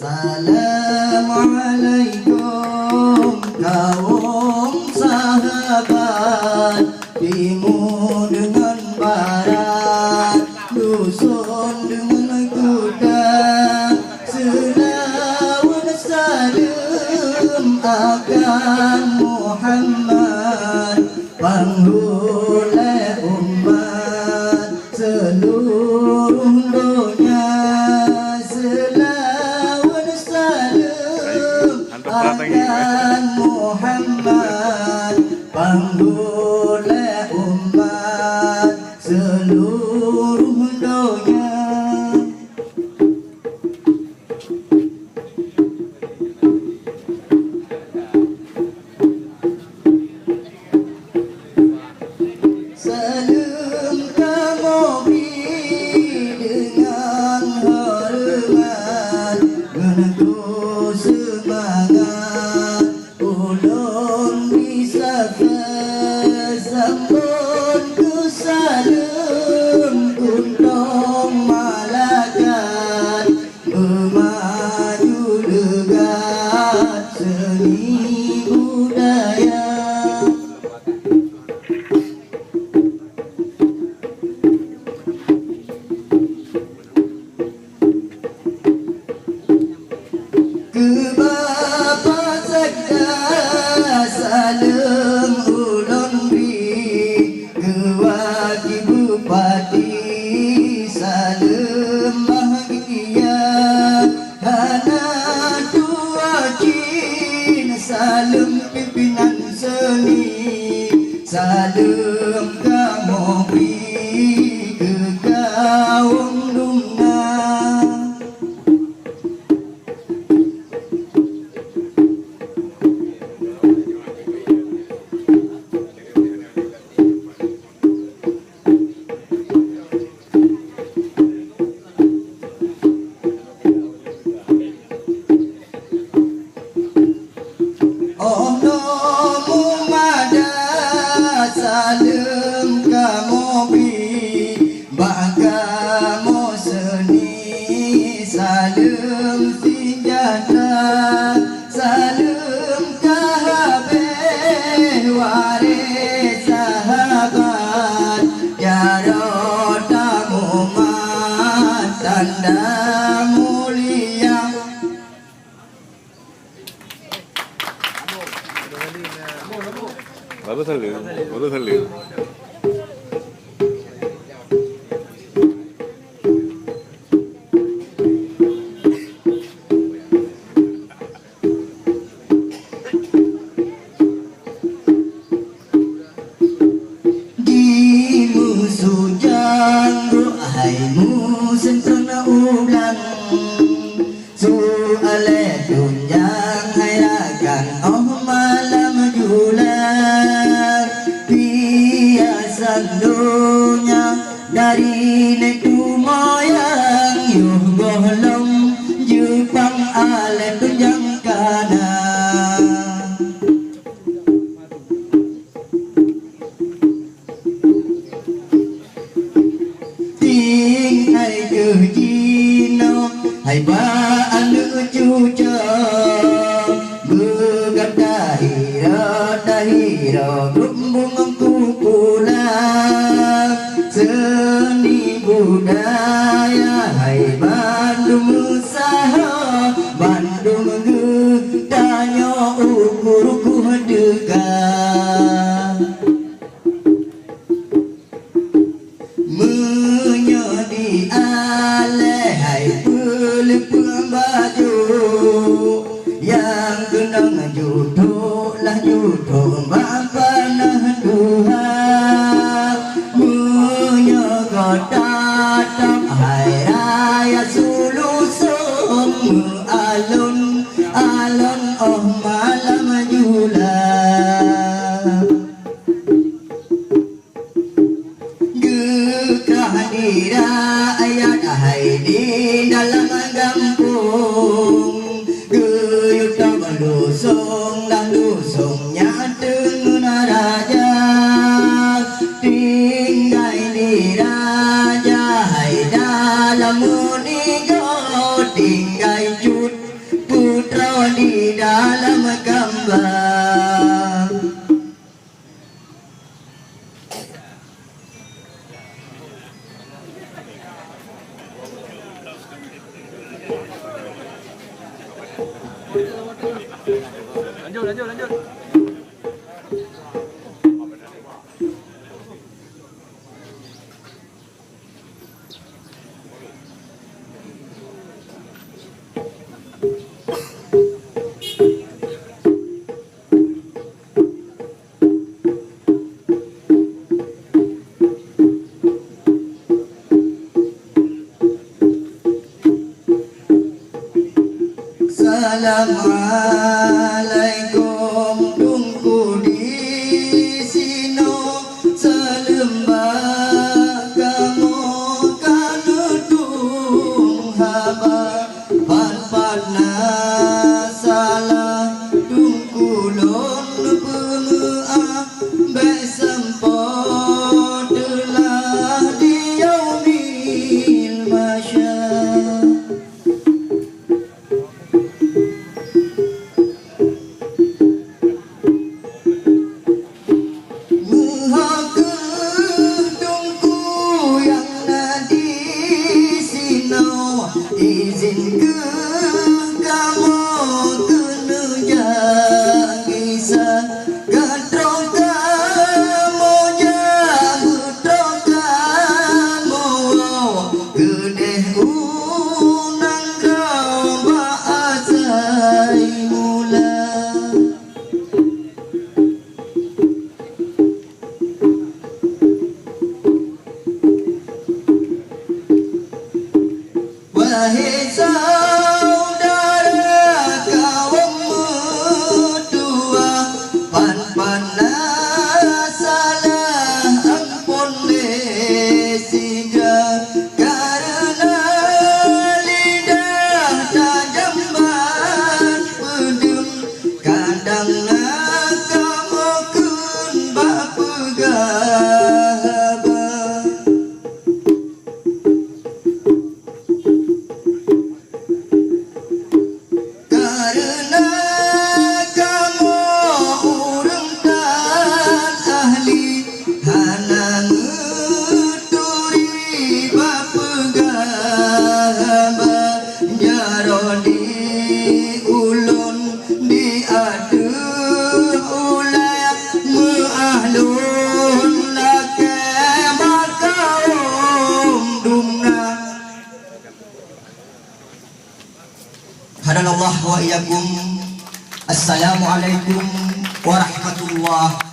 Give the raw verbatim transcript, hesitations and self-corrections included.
Assalamualaikum kaum sahabat, timu deungon barat, duson deungon kuta, seulaweuet saleuem akan Muhammad, panghulée umat seuluruh donya, seulaweuet saleuem akan Muhammad, panghulée umat seuluruh donya. Saleuem kamoe bri deungon horeumat, ngon keu seumangat ulôn bisa sambon keu saleuem kuntong malakat. Meumaju leugat seuni budaya. Keu Bapak Sekda saleuem ulôn bri, keu Wakil Bupati saleuem bahgia, hana tuwoe cit saleuem pimpinan seuni, saleuem kamoe bri keu kaum dumna. Oh noe mumada saleuem kamoe bri, bak kamoe seuni saleuem sinjata, saleuem ka habéh waréh sahabat, jaroe tamumat tanda mulia. Baru saleuem, baru saleuem. Di musoh janggok hai musém teungoh ublang, su aléh tunjang hai rakan óh malam jula. Piasan donya dari neuk tumoyang, yoh gohlom jeupang aléh tunjang kana. Ting hai keuh jinoe, hai bak aneuk cucoe, beugab tahira-tahira, geumbong kupulang. Seuni budaya hai bandum meusaho, bandum geutanyoe ukur-ukur teuka. Meunyoe di aléh hai peuleupeue bajôk, nyang keunong juthok lah juthok bak panaih tuha. Meunyoe gata tom hai raya suluson, meualon-alon óh malam jula. Di dalam gampông geuyue tôb lusông, lam lusông nyan teungeut raja. Tinggai di raja hai dalam meuligoe, tinggai cut putroe di dalam kamba. Lanjut, lanjut, lanjut. Assalamualaikum, Teungku di sinoe, saleuem bak kamoe ka neutueng haba. Pat-pat na salah Teungku lôn peumeu'ah, bék sampoe teulah di yaumil mahsyar. Meuhakeuh Teungku nyang na di sinoe, izin keu kamoe keuneuk jak gisa. Ka troh kamoe jak, beutroh kamoe woe, keudeh u nanggroe bak asai mula. Wahé syedara kawöm meutuwah, pan-pan na salah amphon lé sidroe, kareuna lidah tajam ban peudeueng. Kadang na kamoe kheun bak peugah haba. Kareuna kamoe ureuëng tan ahli, hana neuturi bak peugah haba. Jaroe di ulôn di ateueh ulée, meu'ah lôn lakée bak kawöm dumna. Hadanallah wa iyyakum. Assalamualaikum warahmatullahi